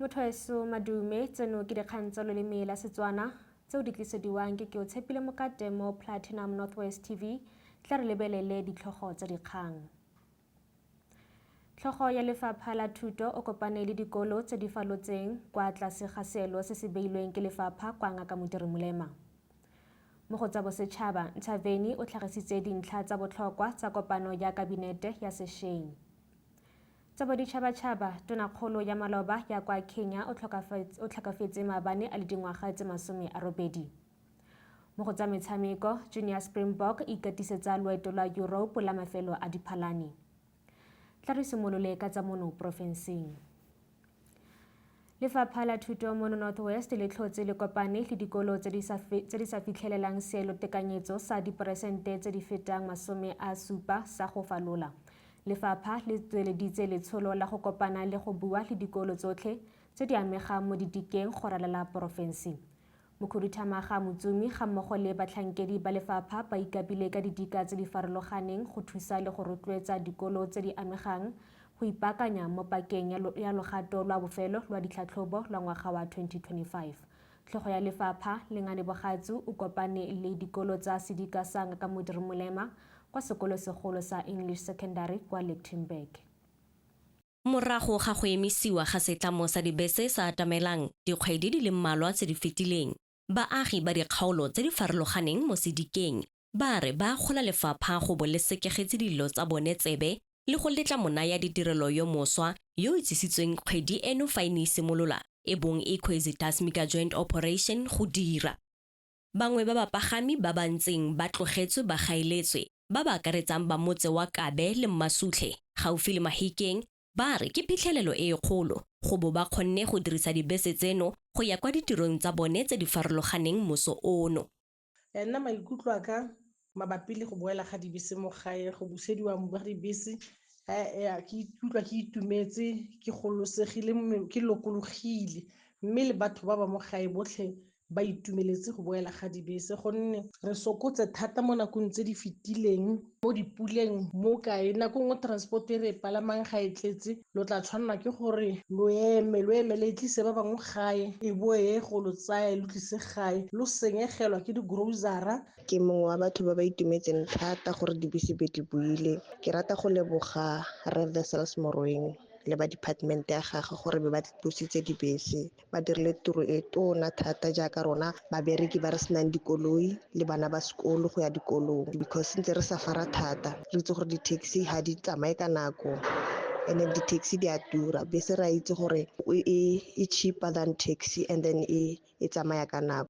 Motho madume, tseno ke dikgang tsa loleme la Setswana tseo di tlisediwang ke Keotshepile Mokate mo Platinum Northwest TV. Tla re lebelele ditlhogo tsa dikgang. Tlhogo ya Lefapha la Thuto o kopane le dikolo tse di falotseng kwa tlase ga seelo se se beilweng ke lefapha kwa Ngaka Modiri Molema. Mo go tsa bosetšhaba, Ntshavheni o tlhagisitse dintlha tsa botlhokwa tsa kopano ya kabinete ya sešweng. Tsa boditšhabatšhaba, Tonakgolo ya maloba ya kwa Kenya o tlhokafetse maabane a le dingwaga tse 80. Mo go tsa metshameko, Junior Springbok e ikatisetsa loeto lwa Europe la mafelo a Diphalane. Tla re simolole ka tsa mono porofenseng. Lefapha la Thuto mono North West le tlhotse le kopane le dikolo tse di sa fitlhelelang seelo tekanyetso sa diperesente tse di fetang 70 sa go falola. Lefapha le tsweleditse letsholo la go kopana le go bua le dikolo tsotlhe tse di amegang mo didikeng go ralala porofense. Mokhuduthamaga Motsumi ga mmogo le batlhankedi ba lefapha ba ikapile ka didika tse di farologaneng go thusa le go rotloetsa dikolo tse di amegang go ipaakanya mo pakeng ya logato lwa bofelo lwa ditlhatlhobo lwa ngwaga wa 2025. Tlhogo ya lefapha, Lengane Bogatsu, o kopane le dikolo tsa sedika sa Ngaka Modiri Molema kwa sekolosegolo sa English Secondary kwa Lichtenburg. Morago ga go emisiwa ga setlamo sa dibese sa Atamelang dikgwedi di le mmalwa tse di fetileng, baagi ba dikgaolo tse di farologaneng mo sedikeng ba re ba akgola lefapha go bo le sekegetse dillo tsa bone tsebe le go letla monaya ditirelo yo moswa yo o itsisitsweng kgwedi eno fa e ne e simolola e bong Ikhwezi Tasmika Joint Operation go dira. Bangwe ba bapagami ba ba ntseng ba tlogetswe ba gaeletswe, ba ba akaretsang ba motse wa Kabbe le Mmasutlhe, gaufi le Mahikeng, ba re ke phitlhelelo e kgolo go bo ba kgonne go dirisa dibese tseno go ya kwa ditirong tsa bone tse di farologaneng moso ono. Nna maikutlo a ka mabapi le go boela ga dibese mo gae, go busediwa ga dibese, ke ikutlwa ke itumetse, ke gololosegile, ke lokologile, mme le batho ba ba mo gae botlhe ba itumeletse go boela ga dibese, gonne re sokotse thata mo nakong tse di fetileng, mo dipuleng, mo kae. Nako nngwe transport e re e palamang ga e tletse, lo tla tshwanela ke gore lo eme, lo eme le tlise ba bangwe gae, e boe go lo tsaya lo tlise gae, lo senyegelwa ke di-grocery. Ke mongwe wa batho ba ba itumetseng thata gore dibese be di buile. Ke rata go leboga Rev Wessels Morweng le ba department ya gagwe gore be ba tlositse dibese. Ba dirile tiro e tona thata jaaka rona babereki ba re senang dikoloi le bana ba sekolo go ya dikolong, because ntse re safara thata, re itse gore di-taxi ga di tsamaye ka nako, and then di-taxi di a tura. Bese re a itse gore e cheaper than taxi, and then e tsamaya ka nako.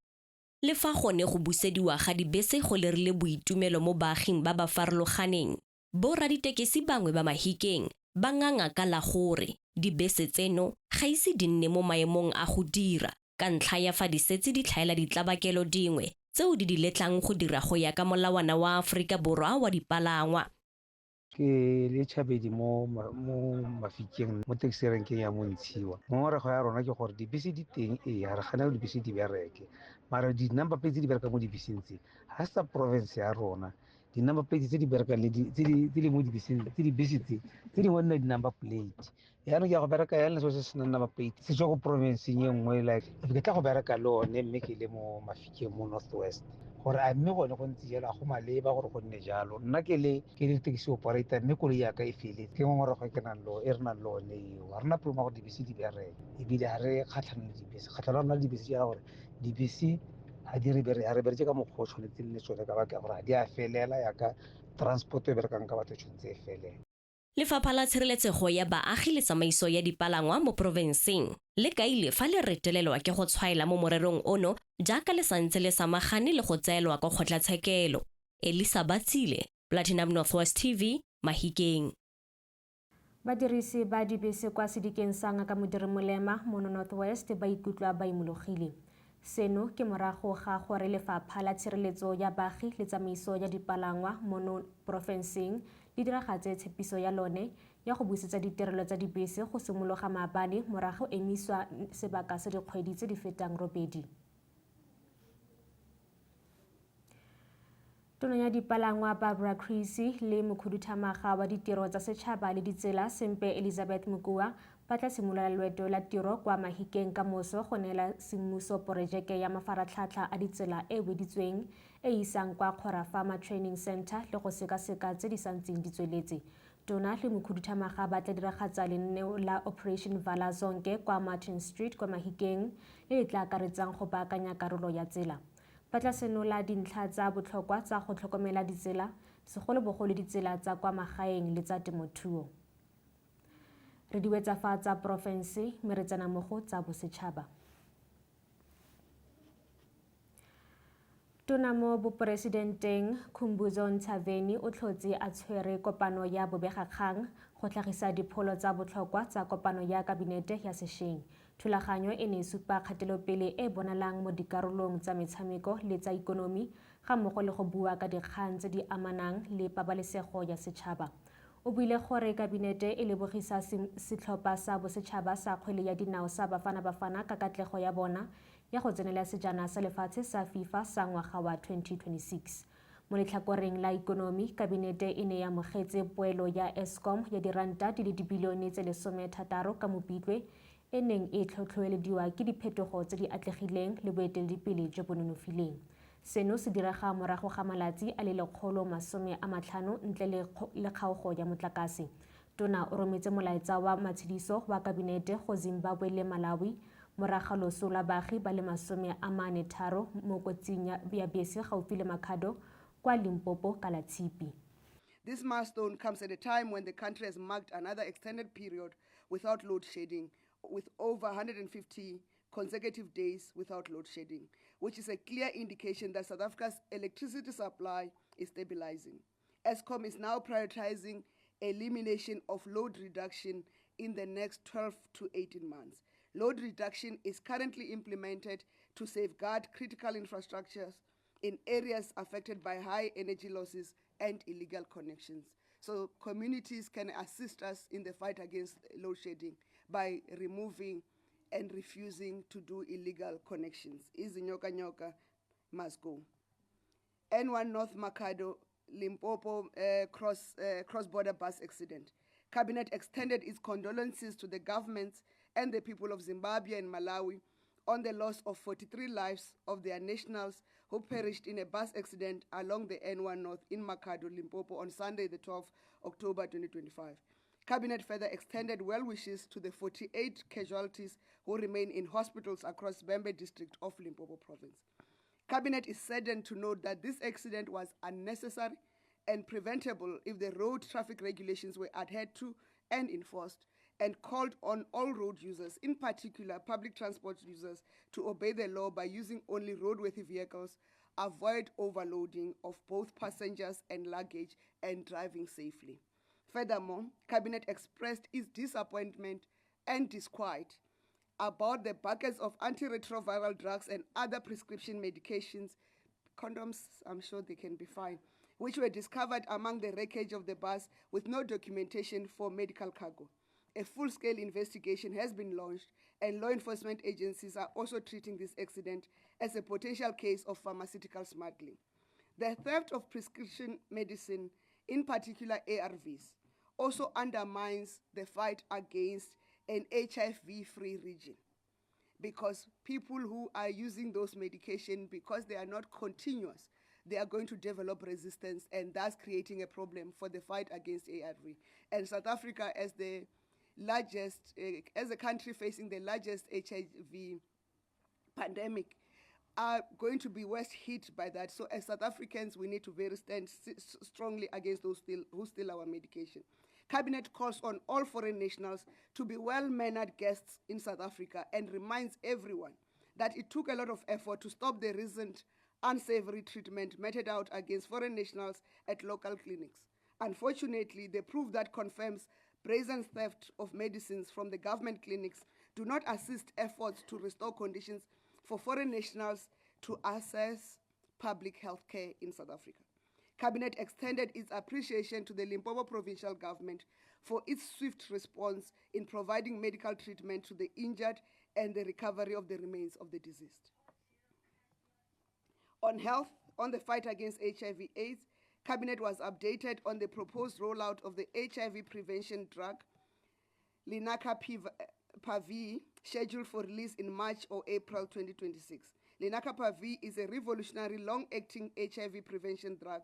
Le fa gone go busediwa ga dibese go lerile boitumelo mo baaging ba ba farologaneng, boraditekesi bangwe ba Mahikeng ba nganga ka la gore dibese tseno ga ise di nne mo maemong a go dira ka ntlha ya fa di setse di tlhaela ditlabakelo dingwe tseo di di letlang go dira go ya ka molawana wa Aforika Borwa wa dipalangwa. Ke le Chabedi mo Mafikeng, mo taxi renkeng ya Montshiwa. Ngongorego ya rona ke gore dibese di teng, ee, ga re gane dibese di bereke, mara di-number plate tse di berekang mo dibeseng tse ga se tsa province ya rona. Di-number plate tse di berekang le tse di mo dibeseng tse, dibese tse tse dingwe di na di-number plate, yaanong ke ya go bereka yang le selo se se senang number plate se tswa ko provinceng e nngwe? Like, ke tla go bereka le one, mme ke le mo Mafikeng mo North West, gore a mme gone go ntse jalo, a go maleba gore go nne jalo? Nna ke le taxi operator, mme koloi ya ka e feletse. Ke ngongorego e re nang le one eo. Ga rena problem gore dibese di bereke, ebile ga re kgatlhanong le dibese. Kgatlhano ya rona le dibese ke ya gore dibese ga di re ga re bereke ka mokgwa o tshwanetseng le tsone, ka baka gore ga di a felela yaka transport e berekang ka batho e tshwanetse e felele. Lefapha la Tshireletsego ya Baagi le Tsamaiso ya Dipalangwa mo porofenseng le kaile fa le retelelwa ke go tshwaela mo morerong ono jaaka le santse le samagane le go tseelwa kwa kgotlatshekelo. Elisa Batsile, Platinum Northwest TV, Mahikeng. Badirisi ba dibese kwa sedikeng sa Ngaka Modiri Molema mono North West ba ikutlwa ba imologile. Seno ke morago ga gore Lefapha la Tshireletso ya Baagi le Tsamaiso ya Dipalangwa mono porofenseng le diragatse tshepiso ya lone ya go busetsa ditirelo tsa dibese go simologa maabane morago emiswa sebaka sa dikgwedi tse di fetang 8. Tona ya Dipalangwa Barbara Creecy le mokhuduthamaga wa ditiro tsa setšhaba le ditsela Sempe Elizabeth Mokua ba tla simolola loeto la tiro kwa Mahikeng ka moso go neela semmuso porojeke ya mafaratlhatlha a ditsela e weditsweng e isang kwa Kgorafama Training Centre le go sekaseka tse di santseng di tsweletse. Tona le mokhuduthamaga ba tla diragatsa lenaneo la Operation Vala Zonke kwa Martin Street kwa Mahikeng le le tla akaretsang go baakanya karolo ya tsela. Ba tla senola dintlha tsa botlhokwa tsa go tlhokomela ditsela, segolobogolo ditsela tsa kwa magaeng le tsa temothuo. Re di wetsa fa tsa porofense mme re tsena mo go tsa bosetšhaba. Tona mo boporesidenteng Khumbudzo Ntshavheni o tlhotse a tshwere kopano ya bobegakgang go tlhagisa dipholo tsa botlhokwa tsa kopano ya kabinete ya sešweng. Thulaganyo e ne e supa kgatelopele e bonalang mo dikarolong tsa metshameko le tsa ikonomi ga mmogo le go bua ka dikgang tse di amanang le pabalesego ya setšhaba. O buile gore kabinete e lebogisa setlhopha sa bosetšhaba sa kgwele ya dinao sa Bafana Bafana ka katlego ya bona ya go tsenela sejana sa lefatshe sa FIFA sa ngwaga wa 2026. Mo letlhakoreng la ikonomi, kabinete e ne ya amogetse poelo ya Eskom ya diranta di le dibilione tse 16 ka Mopitlwe e neng e tlhotlhoelediwa ke diphetogo tse di atlegileng le boeteledipele jo bo nonofileng. Seno se direga morago ga malatsi a le 150 ntle le kgaogo ya motlakase. Tona o rometse molaetsa wa matshediso wa kabinete go Zimbabwe le Malawi morago ga loso lwa baagi ba le 43 mo kotsing ya bese gaufi le Makhado kwa Limpopo ka la Tshipi. This milestone comes at a time when the country has marked another extended period without load shedding, with over 150 consecutive days without load shedding, which is a clear indication that South Africa's electricity supply is stabilizing. Eskom is now prioritizing elimination of load reduction in the next 12 to 18 months. Load reduction is currently implemented to safeguard critical infrastructures in areas affected by high energy losses and illegal connections. So communities can assist us in the fight against load shedding by removing and refusing to do illegal connections. Izinyoka nyoka must go. N1 North Makhado, Limpopo cross-border bus accident. Cabinet extended its condolences to the governments and the people of Zimbabwe and Malawi on the loss of 43 lives of their nationals who perished in a bus accident along the N1 North in Makhado, Limpopo on Sunday, the 12th October 2025. Cabinet further extended well wishes to the 48 casualties who remain in hospitals across Vhembe district of Limpopo province. Cabinet is saddened to note that this accident was unnecessary and preventable if the road traffic regulations were adhered to and enforced, and called on all road users, in particular public transport users, to obey the law by using only roadworthy vehicles, avoid overloading of both passengers and luggage, and driving safely. Furthermore, Cabinet expressed its disappointment and disquiet about the buckets of antiretroviral drugs and other prescription medications, condoms, I'm sure they can be fine, which were discovered among the wreckage of the bus with no documentation for medical cargo. A full-scale investigation has been launched, and law enforcement agencies are also treating this accident as a potential case of pharmaceutical smuggling. The theft of prescription medicine, in particular ARVs, also undermines the fight against an HIV-free region, because people who are using those medications, because they are not continuous, they are going to develop resistance and thus creating a problem for the fight against ARV. And South Africa, as the largest, as a country facing the largest HIV pandemic, are going to be worst hit by that. So as South Africans, we need to very stand strongly against those who steal our medication. Cabinet calls on all foreign nationals to be well-mannered guests in South Africa and reminds everyone that it took a lot of effort to stop the recent unsavory treatment meted out against foreign nationals at local clinics. Unfortunately, the proof that confirms brazen theft of medicines from the government clinics do not assist efforts to restore conditions for foreign nationals to access public health care in South Africa. Cabinet extended its appreciation to the Limpopo provincial government for its swift response in providing medical treatment to the injured and the recovery of the remains of the deceased. On health, On the fight against HIV/AIDS, Cabinet was updated on the proposed rollout of the HIV prevention drug Lenacapavir, scheduled for release in March or April 2026. Lenacapavir is a revolutionary long-acting HIV prevention drug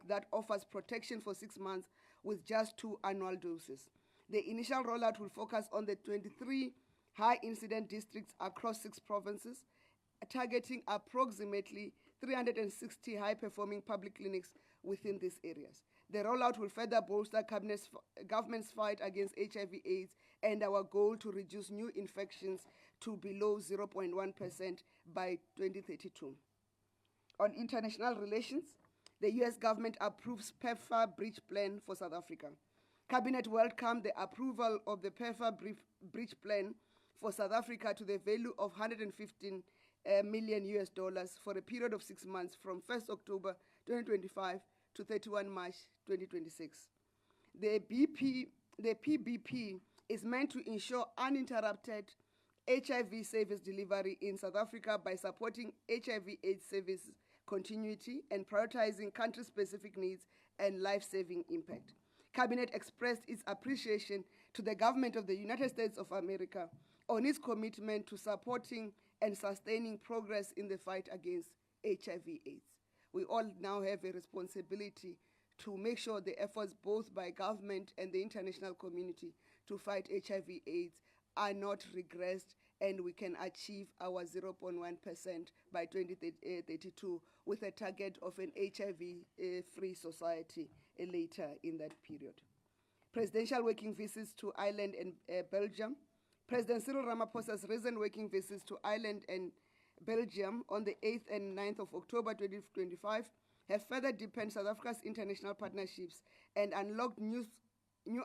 that offers protection for 6 months with just 2 annual doses. The initial rollout will focus on the 23 high-incident districts across 6 provinces, targeting approximately 360 high-performing public clinics within these areas. The rollout will further bolster government's fight against HIV/AIDS and our goal to reduce new infections to below 0.1% by 2032. On international relations, the U.S. government approves PEPFAR Bridge Plan for South Africa. Cabinet welcomed the approval of the PEPFAR Bridge Plan for South Africa to the value of $115 million US dollars for a period of 6 months from 1st October 2025 to 31 March 2026. The PBP is meant to ensure uninterrupted HIV service delivery in South Africa by supporting HIV/AIDS service continuity and prioritizing country-specific needs and life-saving impact. Cabinet expressed its appreciation to the government of the United States of America on its commitment to supporting and sustaining progress in the fight against HIV/AIDS. We all now have a responsibility to make sure the efforts both by government and the international community to fight HIV/AIDS are not regressed, and we can achieve our 0.1% by 2032 with a target of an HIV-free society later in that period. Presidential working visits to Ireland and Belgium. President Cyril Ramaphosa's recent working visits to Ireland and Belgium on the 8th and 9th of October 2025 have further deepened South Africa's international partnerships and unlocked new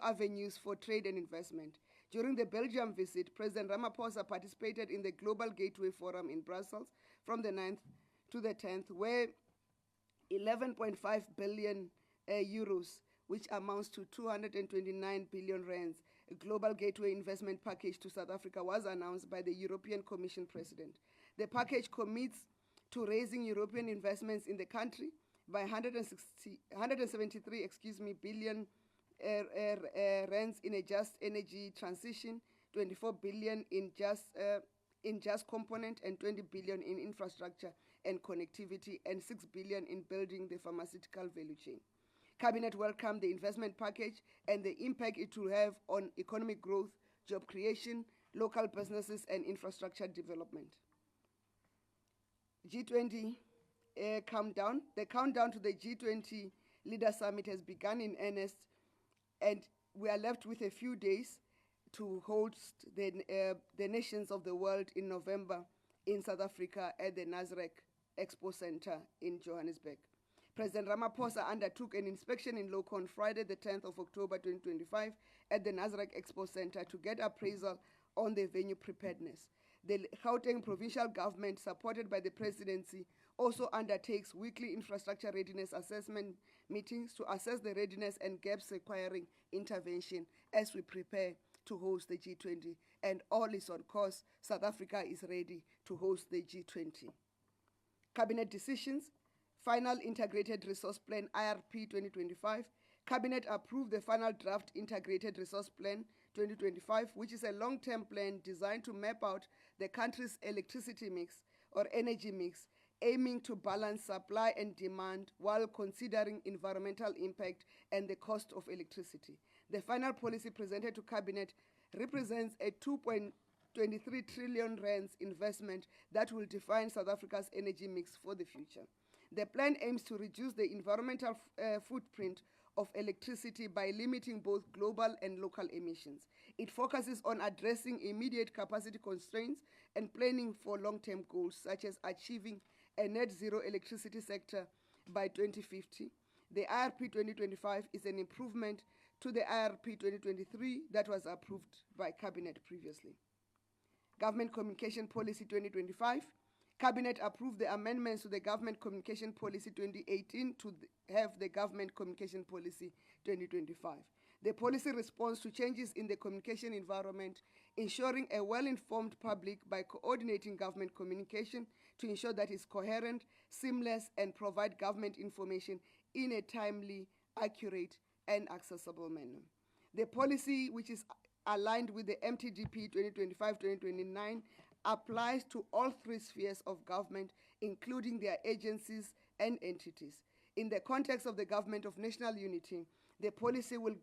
avenues for trade and investment. During the Belgium visit, President Ramaphosa participated in the Global Gateway Forum in Brussels from the 9th to the 10th, where 11.5 billion euros, which amounts to 229 billion rands, a Global Gateway investment package to South Africa was announced by the European Commission President. The package commits to raising European investments in the country by 173, billion rands in a just energy transition, 24 billion in just component, and 20 billion in infrastructure and connectivity, and 6 billion in building the pharmaceutical value chain. Cabinet welcomed the investment package and the impact it will have on economic growth, job creation, local businesses, and infrastructure development. G20 countdown. The countdown to the G20 Leader Summit has begun in earnest, and we are left with a few days to host the nations of the world in November in South Africa at the Nasrec Expo Center in Johannesburg. President Ramaphosa undertook an inspection in loco on Friday, the 10th of October 2025 at the Nasrec Expo Center to get appraisal on the venue preparedness. The Gauteng provincial government, supported by the presidency, also undertakes weekly infrastructure readiness assessment meetings to assess the readiness and gaps requiring intervention as we prepare to host the G20. And all is on course. South Africa is ready to host the G20. Cabinet decisions. Final Integrated Resource Plan, IRP 2025. Cabinet approved the final draft Integrated Resource Plan 2025, which is a long-term plan designed to map out the country's electricity mix or energy mix, aiming to balance supply and demand while considering environmental impact and the cost of electricity. The final policy presented to Cabinet represents a 2.23 trillion rands investment that will define South Africa's energy mix for the future. The plan aims to reduce the environmental footprint of electricity by limiting both global and local emissions. It focuses on addressing immediate capacity constraints and planning for long-term goals, such as achieving a net zero electricity sector by 2050. The IRP 2025 is an improvement to the IRP 2023 that was approved by Cabinet previously. Government Communication Policy 2025. Cabinet approved the amendments to the Government Communication Policy 2018 to have the Government Communication Policy 2025. The policy responds to changes in the communication environment, ensuring a well-informed public by coordinating government communication to ensure that it's coherent, seamless, and provide government information in a timely, accurate, and accessible manner. The policy, which is aligned with the MTDP 2025-2029, applies to all three spheres of government, including their agencies and entities. In the context of the Government of National Unity, the policy will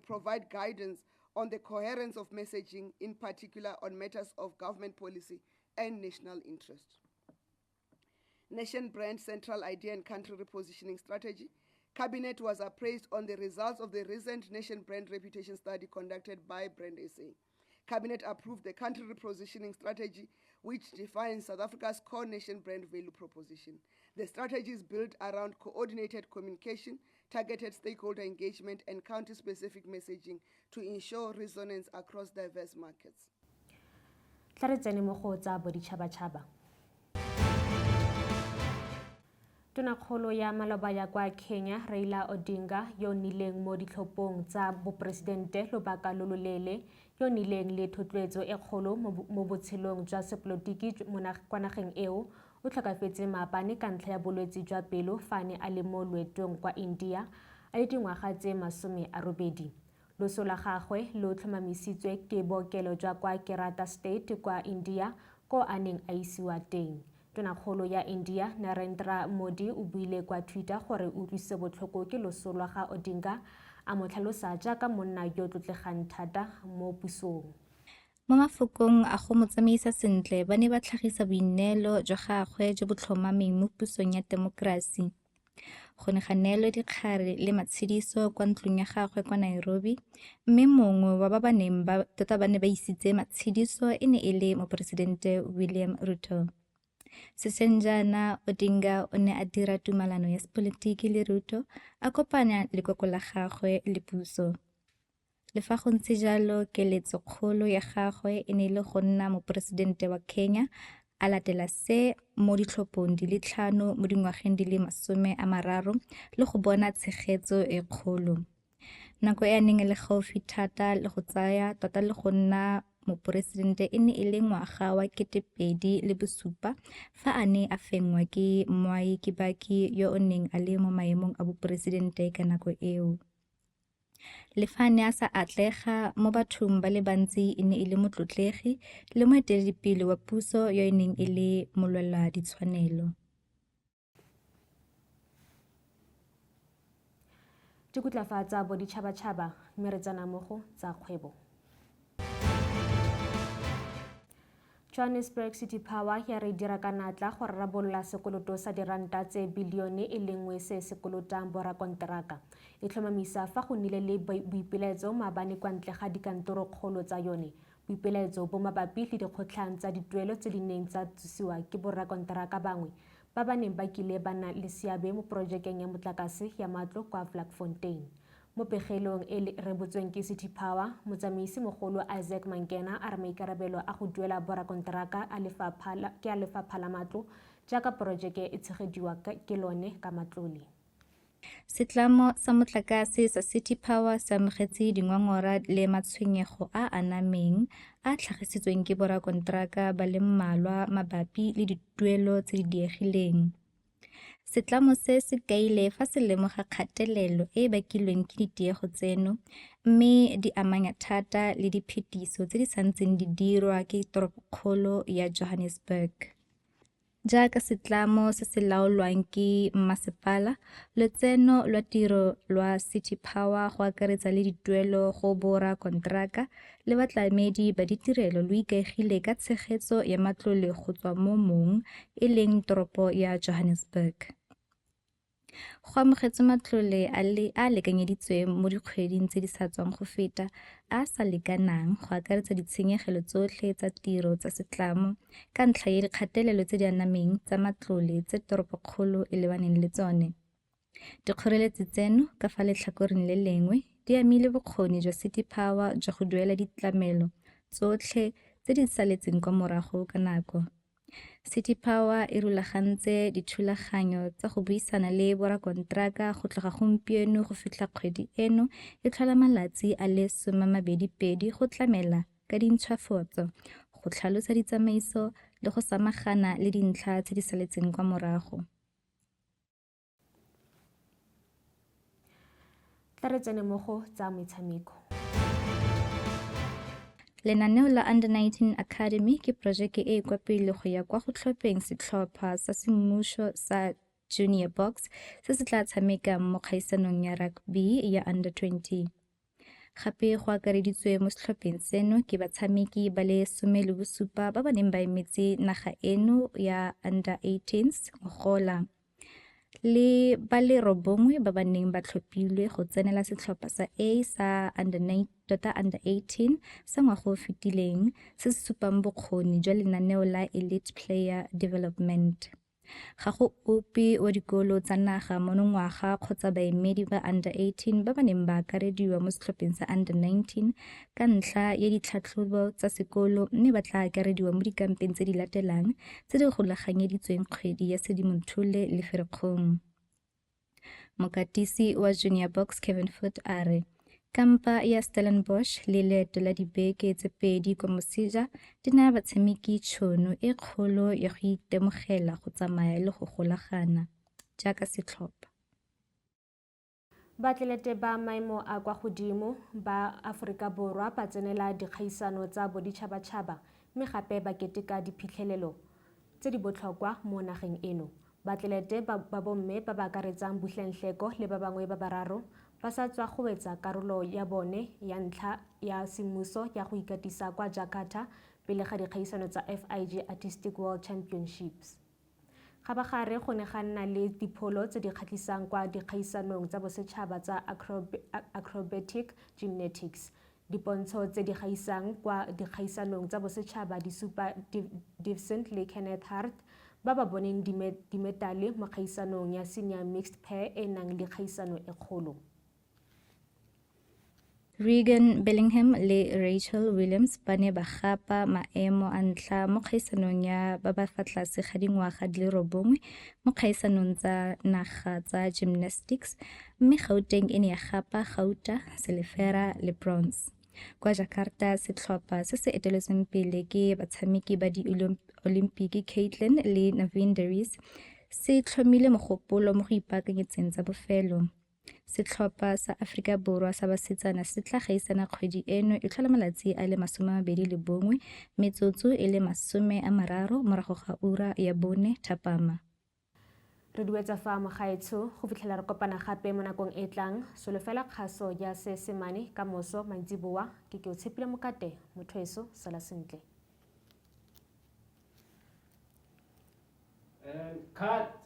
provide guidance on the coherence of messaging, in particular on matters of government policy and national interest. Nation brand, central idea and country repositioning strategy. Cabinet was appraised on the results of the recent nation brand reputation study conducted by BrandSA. Cabinet approved the country repositioning strategy, which defines South Africa's core nation brand value proposition. The strategy is built around coordinated communication, targeted stakeholder engagement, and country-specific messaging to ensure resonance across diverse markets. Tla re tsene mo go tsa boditšhabatšhaba. Tonakgolo ya maloba ya kwa Kenya, Raila Odinga, yo nnileng mo ditlhophong tsa boporesidente lobaka lo loleele, yo nnileng le thotloetso e kgolo mo botshelong jwa sepolotiki kwa nageng eo, o tlhokafetse maabane ka ntlha ya bolwetse jwa pelo fa a ne a le mo loetong kwa India a le dingwaga tse 80. Loso la gagwe lo tlhomamisitswe ke bookelo jwa kwa Kerala State kwa India ko a neng a isiwa teng. Tonakgolo ya India Narendra Modi o buile kwa Twitter gore o utlwisitse botlhoko ke loso lwa ga Odinga, a mo tlhalosa jaaka monna yo tlotlegang thata mo pusong. Mo mafokong a go mo tsamaisa sentle ba ne ba tlhagisa boineelo jwa gagwe jo bo tlhomameng mo pusong ya temokerasi. Go ne ga neelwa dikgare le matshediso kwa ntlong ya gagwe kwa Nairobi, mme mongwe wa ba ba neng ba tota ba ne ba isitse matshediso e ne e le Moporesidente William Ruto. Sešweng jaana Odinga o ne a dira tumalano ya sepolotiki le Ruto a kopanya lekoko la gagwe le puso. Le fa go ntse jalo, keletsokgolo ya gagwe e ne e le go nna moporesidente wa Kenya a latela se mo ditlhophong di le 5 mo dingwageng di le 30 le go bona tshegetso e kgolo. Nako e a neng e le gaufi thata le go tsaya tota le go nna moporesidente e ne e le ngwaga wa 2007 fa a ne a fenngwa ke Mwai Kibaki yo o neng a le mo maemong a boporesidente ka nako eo. Le fa a ne a sa atlega mo bathong ba le bantsi e ne e le motlotlegi le moeteledipele wa puso yo e neng e le molwela ditshwanelo. Dikutlafa tsa boditšhabatšhaba mme re tsena mo go tsa kgwebo. Johannesburg City Power ya re dira ka natla go rarabolola sekoloto sa diranta tse bilione e le nngwe se sekolotang borakonteraka. E tlhomamisa fa go nnile le boipilaetso maabane kwa ntle ga dikantorokgolo tsa yone. Boipilaetso bo mabapi le dikgotlhang tsa dituelo tse di neng tsa tsosiwa ke borakonteraka bangwe ba ba neng ba kile ba nna le seabe mo porojekeng ya motlakase ya matlo kwa Vlakfontein. Mo pegelong e rebotsweng ke City Power, motsamaisi mogolo Isaac Mangena a re maikarabelo a go duela borakonteraka ke a lefapha la matlo jaaka porojeke e tshegediwa ke lone ka matlole. Setlamo sa motlakase sa City Power se amogetse dingongora le matshwenyego a a anameng a a tlhagisitsweng ke borakonteraka ba le mmalwa mabapi le dituelo tse di diegileng. Setlamo se se kaile fa se lemoga kgatelelo e e bakilweng ke ditiego tseno mme di amanya thata le diphetiso tse di santseng di dirwa ke toropokgolo ya Johannesburg. Jaaka setlamo se se laolwang ke mmasepala, lotseno lwa tiro lwa City Power go akaretsa le dituelo go borakonteraka le batlamedi ba ditirelo lo ikaegile ka tshegetso ya matlole go tswa mo mong e leng toropo ya Johannesburg. Go amogetswe matlole a a lekanyeditsweng mo dikgweding tse di sa tswang go feta a a sa lekanang go akaretsa ditshenyegelo tsotlhe tsa tiro tsa setlamo ka ntlha ya dikgatelelo tse di anameng tsa matlole tse toropokgolo e lebaneng le tsone. Dikgoreletsi tseno ka fa letlhakoreng le lengwe di amile bokgoni jwa City Power jwa go duela ditlamelo tsotlhe tse di saletseng kwa morago ka nako. City Power e rulagantse dithulaganyo tsa go buisana le borakonteraka go tloga gompieno go fitlha kgwedi eno e tlhola malatsi a le 22 go tlamela ka dintšhwafatso, go tlhalosa ditsamaiso le go samagana le dintlha tse di saletseng kwa morago. Tla re tsene mo go tsa metshameko. Lenaneo la Under 19 Academy ke porojeke e e kwa pele go ya kwa go tlhopheng setlhopha sa semmušo sa Junior Boks se se tla tshamekang mo kgaisanong ya rugby ya Under 20. Gape go akareditswe mo setlhopheng seno ke batshameki ba le 17 ba ba neng ba emetse naga eno ya Under 18s ngogola, le ba le robongwe ba ba neng ba tlhophilwe go tsenela setlhopha sa A sa under tota under 18 sa ngwaga o fetileng, se se supang bokgoni jwa lenaneo la Elite Player Development. Ga go ope wa dikolo tsa naga monongwaga kgotsa baemedi ba under 18 ba ba neng ba akarediwa mo setlhopheng sa under 19 ka ntlha ya ditlhatlhobo tsa sekolo mme ba tla akarediwa mo dikampeng tse di latelang tse di golaganyeditsweng kgwedi ya Sedimonthole le Ferikgong. Mokatisi wa Junior Boks Kevin Foote a re, Kampa ya Stellenbosch le leeto la dibeke tse pedi kwa moseja di naya batshameki tšhono e kgolo ya go itemogela go tsamaya le go golagana jaaka setlhopha. Baatlelete ba maemo a kwa godimo ba Aforika Borwa ba tsenela dikgaisano tsa boditšhabatšhaba mme gape ba keteka diphitlhelelo tse di botlhokwa mo nageng eno. Baatlelete ba bomme ba ba akaretsang Buhle Nhleko le ba bangwe ba bararo ba sa tswa go wetsa karolo ya bone ya ntlha ya semmuso ya go ikatisa kwa Jakarta pele ga dikgaisano tsa FIG Artistic World Championships. Kgabagare go ne ga nna le dipholo tse di kgatlhisang kwa dikgaisanong tsa bosetšhaba tsa acrobatic gymnatics. Dipontsho tse di gaisang kwa dikgaisanong tsa bosetšhaba di supa Divson le Kenneth Hart ba ba boneng dimetale mo kgaisanong ya senior mixed pair e e nang le kgaisano e kgolo. Regan Bellingham le Rachel Williams ba ne ba gapa maemo a ntlha mo kgaisanong ya ba ba fa tlase ga dingwaga di le robongwe mo kgaisanong tsa naga tsa gymnastics mme Gauteng e ne ya gapa gauta, selefera le bronze. Kwa Jakarta, setlhopha se se eteletsweng pele ke batshameki ba di-Olimpiki Caitlin le Naveen Deris se tlhomile mogopolo mo go ipaakanyetseng tsa bofelo. Setlhopha sa Aforika Borwa sa basetsana se tla gaisana kgwedi eno e tlhola malatsi a le 21 metsotso e le 30 morago ga ura ya bone thapama. Re duetsa fa mogaetsho go fitlhela re kopana gape mo nakong e tlang. Solofela kgaso ya Seesemane ka moso mantsiboa. Ke ke o tshepile mokate, motho sala sentle. And cut.